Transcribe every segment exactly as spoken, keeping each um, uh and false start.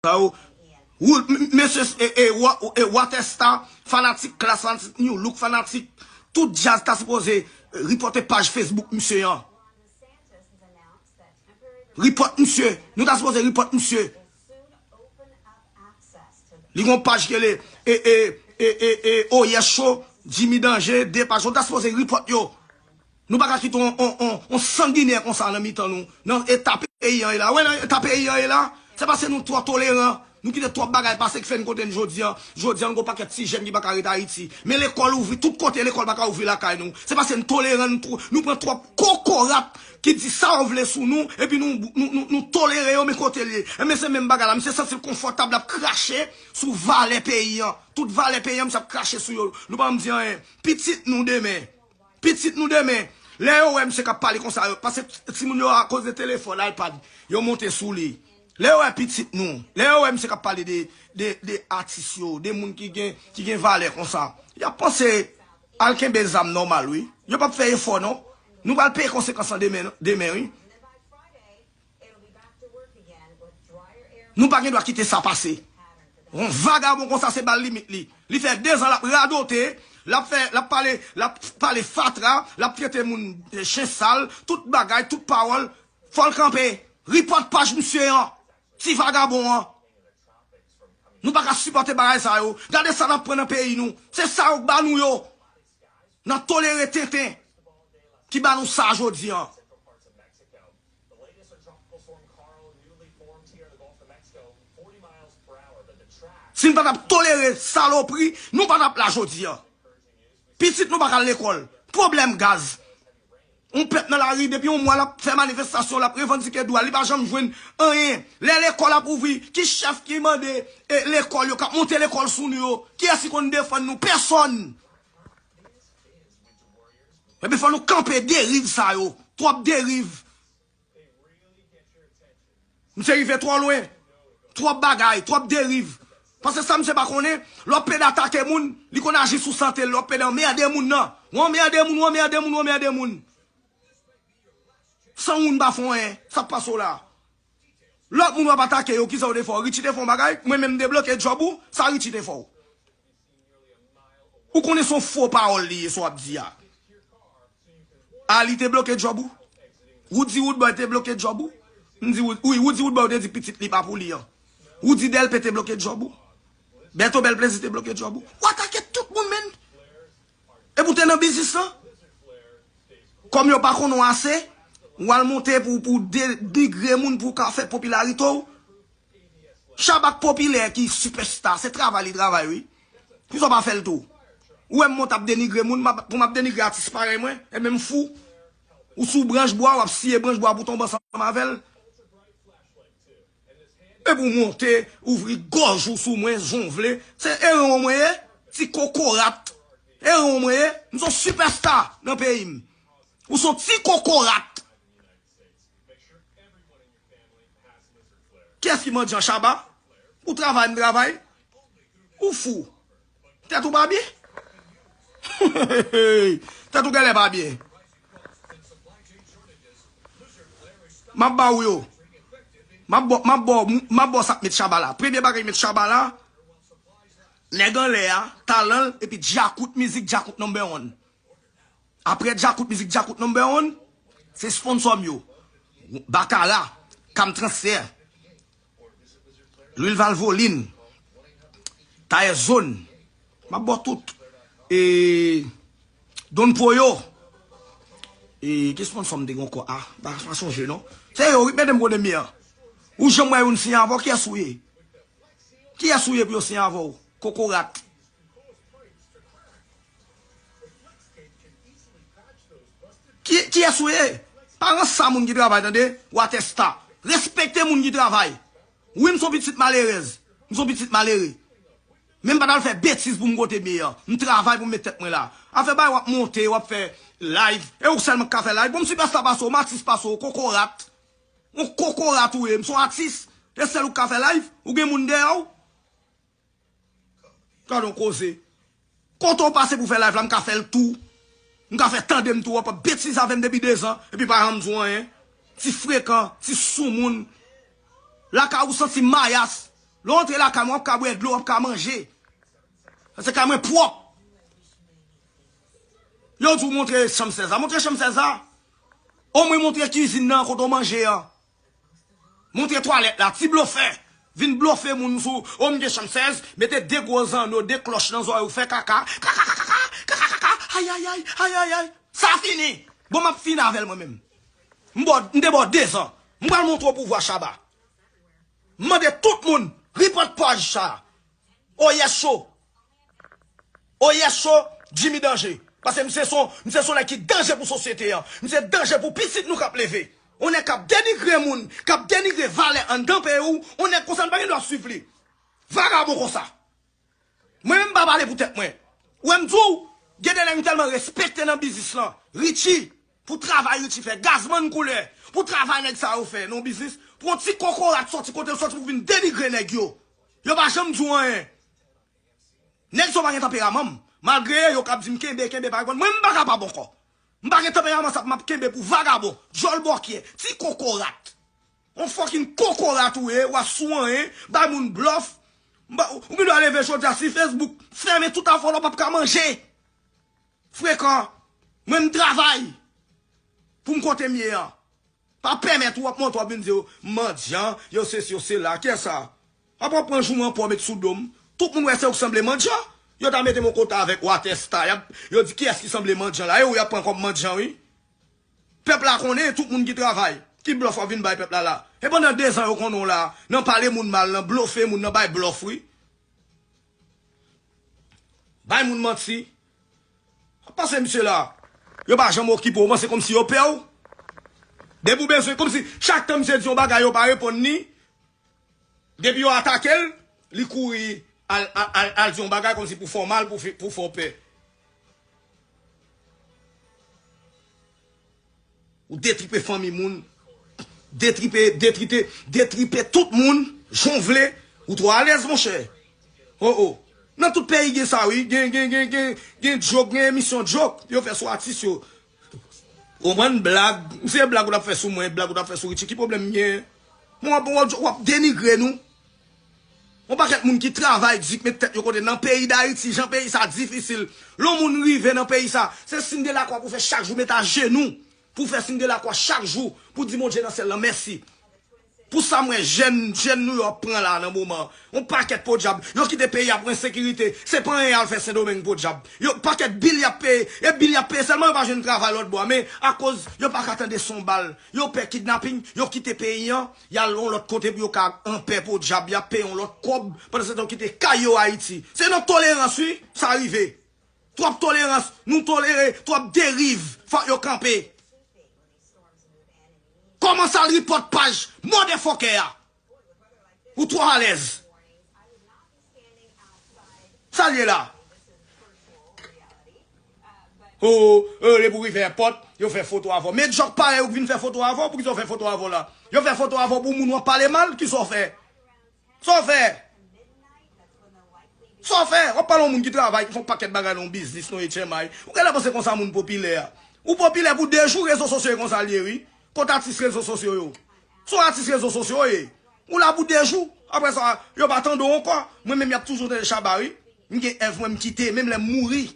sa yo. Wood, m- mesye, e, e, Wa- e, Waterstar, fanatik Klass, fanatik New Look, fanatik tout djaz ta sipoze ripòte paj Facebook misye an. Ripòt misye. Nou ta sipoze ripòt misye. Li gon paj ki rele e, e, e, e, e, Oyè Cho, Jimmy Danje, de paj. Nou ta sipoze ripòt yo. Nou pa ka kite on, on, on, on sanginè konsa nan mitan nou. Nan eta peyi an ye la. Wè nan eta peyi an ye la. Se paske nou twò toleran. Nou kite twòp bagay pase ki fè n kote n jodi an. Jodi an, nou gon pakèt ti jèn ki pa ka ret Ayiti. Men lekòl ouvri, tout kote lekòl pa ka ouvri lakay nou. Se paske n toleran, nou, tw- nou pran twòp kokorat ki di sa yo vle sou nou, epi nou, nou, nou, nou tolere yo, men kote l ye. Enben se menm bagay la, misye santi l konfòtab, l ap krache sou valè peyi an. Tout valè peyi an, misye ap krache sou yo. Nou pa janm di anyen. Pitit nou demen. Pitit nou demen. Lè yo wè misye k ap pale konsa, yo, paske timoun yo akoz de telefòn, iPad, yo monte sou li. Lè yo wè pitit nou, lè yo wè misye k ap pale de, de, de atis yo, de moun ki gen, ki gen valè konsa, y ap panse al kenbe zam nòmal, wi. Yo p ap fè efò, non. Nou pral peye konsekans lan demen, demen, wi. Nou pa gen dwa kite sa pase. Yon vagabon konsa se bal limit li. Li fè dezan l ap radote, l ap fè, l ap pale, l ap pale fatra, l ap trete moun chen sal, tout bagay, tout pawòl. Fò l kanpe. Ripòt paj misye an. Ti vagabon an. Nou pa ka sipòte bagay sa yo. Gade sa n ap pran nan peyi nou. Se sa yo k ba nou yo. N ap tolere tenten ki ba nou sa jodi an. Si n pa t ap tolere salopri, nou pa t ap la jodi an. Pitit nou pa ka al lekòl. Pwoblèm gaz. Yon pèp nan lari depi yon mwa l ap fè manifestasyon, l ap revandike dwa l, li pa janm jwenn anyen. Lè lekòl ap ouvri, ki chèf ki mande e, lekòl yo, k ap monte lekòl sou nou yo? Kiyès ki konn defann nou? Pèsòn! Epi fò nou kanpe deriv sa yo. Twòp deriv. Misye rive twò lwen. Twòp bagay, twòp deriv. Paske sa misye pa konnen, lè w ap pede atake moun, li konn aji sou sante l, lè w ap pede anmède moun nan. W anmède moun, w anmède moun, w anmède moun. San moun pa fè anyen, sa k pase w la? Lòt moun w ap atake yo, kisa yo te fè w? Richie te fè yon bagay, mwen menm m debloke djòb ou, sa Richie te fè w? Ou konnen se yon fo pawòl li ye sa w ap di a. A li te bloke djòb ou? Woody Woodboy te bloke djòb ou? M di Wood- wi, Woody Woodboy ou te di pitit li pa pou li an. Woody Delpé te bloke djòb ou? Berto Bèl Plezi te bloke djòb ou? W atake tout moun, menn. Epi w te nan biznis lan. Kòm yo pa konnen w ase, w al monte pou, pou denigre moun pou w ka fè popilarite w. Shabba k popilè ki sipèsta, se travay li travay wi. Poukisa w pa fè l tou? Ou wè m monte ap denigre moun, m ap- pou m ap denigre atis parèy mwen, enben m fou. Ou sou branch bwa, w ap siye branch bwa pou tonbe ansanm avè l. Epi w monte, ouvri gòj ou sou mwen, jan w vle. Se eran w mwen ye, ti kokorat. Eran w mwen ye, m se yon sipèsta nan peyi m. Ou se yon ti kokorat. Kiyès ki mandyan Shabba? Ou travay, m travay. Ou fou. Tèt ou pa byen? Tèt ou genlè pa byen. M ap ba ou yo. M ap ba w- m ap ba w- m ap ba w sa k met Shabba la. Premye bagay ki met Shabba la, nèg anlè a, talan l, epi Djakout mizik, Djakout number one. Apre Djakout mizik, Djakout number one, se sponsò m yo. Bakara, Kam Transfè, Lwil Valvoline, Tayè Zòn, m ap ba w tout. E, Don Poyo. E, ki sponsò m te gen ankò? A, pa, pa sonje non. Se yo, wi, mete m kote m ye an. Ou janm wè youn siyen avè w, kiyès ou ye? Kiyès ou ye pou yo siyen avè w? Kokorat. Ki, kiyès ou ye? Pa ranse a moun ki travay, tande? Watèsta. Respekte moun ki travay. Wi, m se yon pitit malerèz. M se yon pitit malere. Men m pa t al fè betiz pou m kote m ye an. M travay pou m met tèt mwen la. Afè bay w ap monte, w ap fè live. E ou sèlman k ka fè live. Bon, m sipèsta pase w, m atis pase w, kokorat. Yon kokorat ou ye, m se yon atis. E sèl ou k ka fè live, ou gen moun dèyè w. Gade yon koze. Kote w pase pou fè live la, m ka fè l tou. M ka fè tande m tou, w ap ap betize avè m depi dezan, epi pa janm di w anyen. Ti frekan, ti soumoun. Lakay ou santi mayas. Lè w antre lakay mwen, w ap ka bwè dlo, w ap ka manje. Paske kay mwen pwòp. Yo di w montre chanm sèz la. Montre chanm sèz la. Omwen montre kizin nan kote w manje an. Montre twalèt la. Ti blofè. Vin blofe moun sou. O, m gen chanm sèz. Mete de gwo zanno, de klòch nan zòrèy ou, fè kaka. Kaka, kaka, kaka, kaka, kaka. Ayayay, ayayay. Sa fini. Bon, m ap fini avè l mwen menm. M bò, m te bò dezan. M pral montre w pouvwa Shabba. M mande tout moun, repòt paj sa. Oyè cho. Oyè cho, Jimmy danje. Paske misye se yon, misye se yon nèg ki danje pou sosyete an. Misye danje pou pitit nou k ap leve. Yon nèg k ap denigre moun, k ap denigre valè anndan peyi w. Yon nèg konsa, nou pa gen dwa swiv li. Vagabon konsa. Mwen menm m pa pale pou tèt mwen. Ou wè m di w, gen de nèg m tèlman respekte nan biznis lan. Richie, pou travay Richie fè, Gazman koulè, pou travay nèg sa yo fè nan biznis, pou yon ti kokorat sòti kote l sòti pou vin denigre nèg yo. Yo pa janm di w anyen. Nèg sa yo pa gen tanperaman m. Malgre yo k ap di m kenbe, kenbe, pa reponn. Mwen, m pa kapab ankò. M pa gen tanperaman sa pou m ap kenbe pou vagabon, djòl bòkyè, ti kokorat. On fucking kokorat ou ye, w ap sou anyen, bay moun blòf. M ba- Ou gen dwa leve jodi a si Facebook fèmen tout afè w la, w p ap ka manje. Frekan, mwen m travay pou m kote m ye an. Pa pèmèt ou ap monte w ap vin di yo, mandyan, yo sesi, yo sela. Kiyès sa? Apre w pran jouman pa w met sou do m. Tout moun wè se ou k sanble mandyan. Yo ta mete m on kote avèk Water Star. Y ap, yo di kiyès ki sanble mandyan la. E ou y ap pran kòm mandyan, wi. Pèp la konnen tout moun ki travay, ki blòf w ap vin bay pèp la la. E pandan dezan yo konnen w la, nan pale moun mal, nan blofe moun, nan bay blòf, wi. Bay moun manti. Pase misye la. Yo pa janm okipe w, panse kòmsi yo pè w. Depi w bezwen, kòmsi chak tan misye di yon bagay, yo pa reponn ni. Depi yo atake l, li kouri al, al, al, al di yon bagay kòmsi pou fè w mal, pou fè, pou fè w pè. Ou detripe fanmi moun. Detripe, detripe, detripe tout moun, jan w vle. Ou twò alèz, monchè. Oh, oh. Nan tout peyi gen sa, wi. Gen, gen, gen, gen, gen djok, gen emisyon djok. Yo fè sou atis yo. Ou konprann blag. Se blag ou t ap fè sou mwen, blag ou t ap fè sou Richie. Ki pwoblèm m gen? Mwen, w ap, w ap denigre nou. Yon pakèt moun ki travay di k met tèt yo kote nan peyi Dayiti, jan peyi sa difisil. Lè yon moun rive nan peyi sa, se siy de lakwa pou fè chak jou, met ajenou pou fè siy de lakwa chak jou, pou di Bondye nan syèl lan mèsi. Pou sa m wè jèn, jèn nou yo ap pran la nan moman. Yon pakèt podyab. Yo kite peyi a pou ensekirite. Se pa anyen y al fè Sendomeng podyab. Yo pakèt bil y ap peye. E bil y ap peye sèlman yo pa jwenn travay lòt bò a. Men akoz yo pa ka tande son bal. Yo pè kidnaping. Yo kite peyi an. Y al yon lòt kote pou yo ka anpè podyab. Y ap peye yon lòt kòb. Pandan se tan yo kite kay yo Ayiti. Se nan tolerans wi sa rive. Twòp tolerans. Nou tolere twòp deriv. Fòk yo kanpe. Kòmanse al repòt paj motherfucker a. Ou twò alèz. Sa l ye la? Oh, oh, depi w rive èpòt, yo fè foto avè w. Men djòk parèy ou k vin fè foto avè w, poukisa yo fè foto avè w la? Yo fè foto avè w pou moun w ap pale mal, kisa w fè? Sa w fè? Sa w fè? W ap pale yon moun ki travay, ki fè yon pakèt bagay nan yon biznis, nan H M I. Ou genlè panse konsa moun popilè a. Ou popilè pou de jou, rezo sosyo e konsa l ye, wi. Kot atis rezo sosyo yo? Se yon atis rezo sosyo w ye. Ou la pou de jou. Apre sa, yo pa tande w ankò. Mwen menm, y ap toujou tande Shabba, wi. M gen èv mwen, m kite, menm lè m mouri.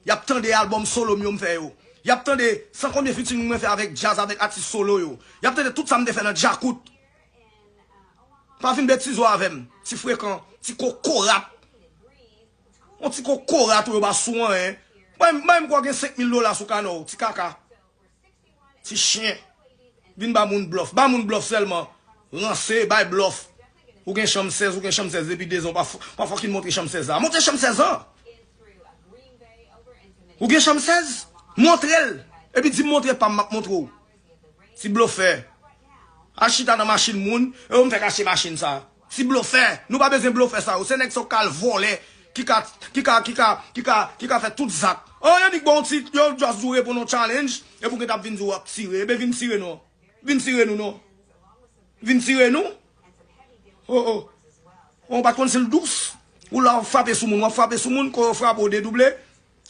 Y ap tande albòm solo m yo m fè yo. Y ap tande san konbyen featuring mwen fè avèk djaz, avèk atis solo yo. Y ap tande tout sa m te fè nan Djakout. Pa vin betize w avè m, ti frekan, ti kokorat. Yon ti kokorat ou yo pa sou anyen. Mwen, mwen m kwè w gen senk mil dola sou kanè w, ti kaka. Ti chen. Vin ba moun blòf. Ba moun blòf sèlman. Ranse, bay blòf. Ou gen chanm sèz, ou gen chanm sèz depi dezan. Pa, pa fucking montre chanm sèz la. Montre chanm sèz lan. Ou gen chanm sèz? Montre l. Epi di m montre pa m, m ap montre w. Ti blofè. Al chita nan machin moun, e yo m fèk achte machin sa. Ti blofè. Nou pa bezwen blofè sa yo. Se nèg sa yo k al vòlè, ki ka, ki ka, ki ka, ki ka, ki ka fè tout zak. Oh, yo di k ba w ti, yo just di w reponn yon challenge, epi w gentan ap vin di w ap tire. Ebyen vin tire non. Vin tire nou non. Vin tire nou. Oh, oh. Ou pa t konn si l dous. Ou la w ap frape sou moun, w ap frape sou moun, kò yo frape w dedouble.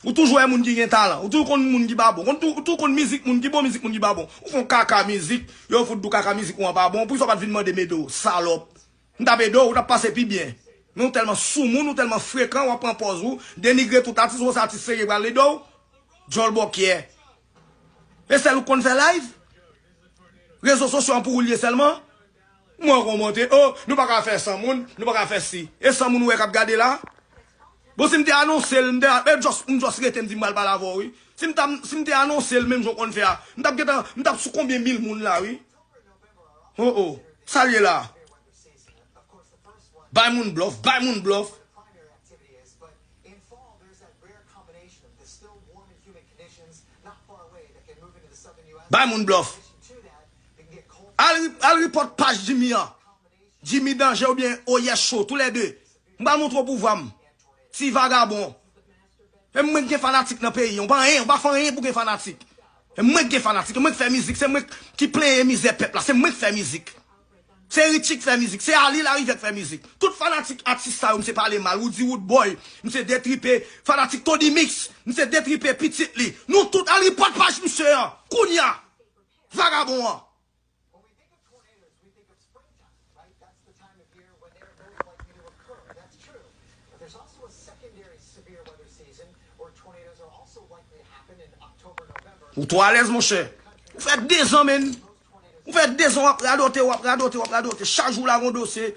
Ou toujou wè moun ki gen talan. Ou toujou konn moun ki pa bon. Ou toujou, ou toujou konn mizik moun ki bon, mizik moun ki pa bon. Ou fè yon kaka mizik, yo fout di w kaka mizik ou an pa bon. Poukisa w pa t vin mande m ede w, salòp? M t ap ede w, ou t ap pase pi byen. Men ou tèlman soumoun, ou tèlman frekan, w ap pran pòz ou, denigre tout atis, ou se atis serye pral ede w. Djòl bòkyè. E sèl ou konn fè live? Rezo sosyo an pou ou l ye sèlman? Mwen kòmante, oh, nou pa ka fè san moun, nou pa ka fè si. E san moun ou wè k ap gade la? Bon, si m te anonse l, m te, e just, m just rete, m di m pral pale avè w, wi. Si m t ap, si m te anonse l menm jan w konn fè a, m t ap gentan, m t ap sou konbyen mil moun la, wi. Oh, oh. Sa l ye la? Bay moun blòf, bay moun blòf. Bay moun blòf. Al, al report paj Jimmy an. Jimmy Danje oubyen Oyè Cho, toulède. M pral montre w pouvwa m. Ti vagabon. E mwen k gen fanatik nan peyi an. Ou pa anyen, ou pa fè anyen pou gen fanatik. E mwen k gen fanatik, e mwen k fè mizik, se mwen ki plenyen mizè pèp la, se mwen k fè mizik. Se Richie k fè mizik, se Ali Larivye k fè mizik. Tout fanatik atis sa yo, misye pale mal. Woody Woodboy, misye detripe. Fanatik Tony Mix, misye detripe pitit li. Nou tout al report paj misye an. Kounye a. Vagabon an. Ou twò alèz, monchè. Ou fè dezan, menn. Ou fè dezan w ap radote, w ap radote, w ap radote. Chak jou la gon dosye.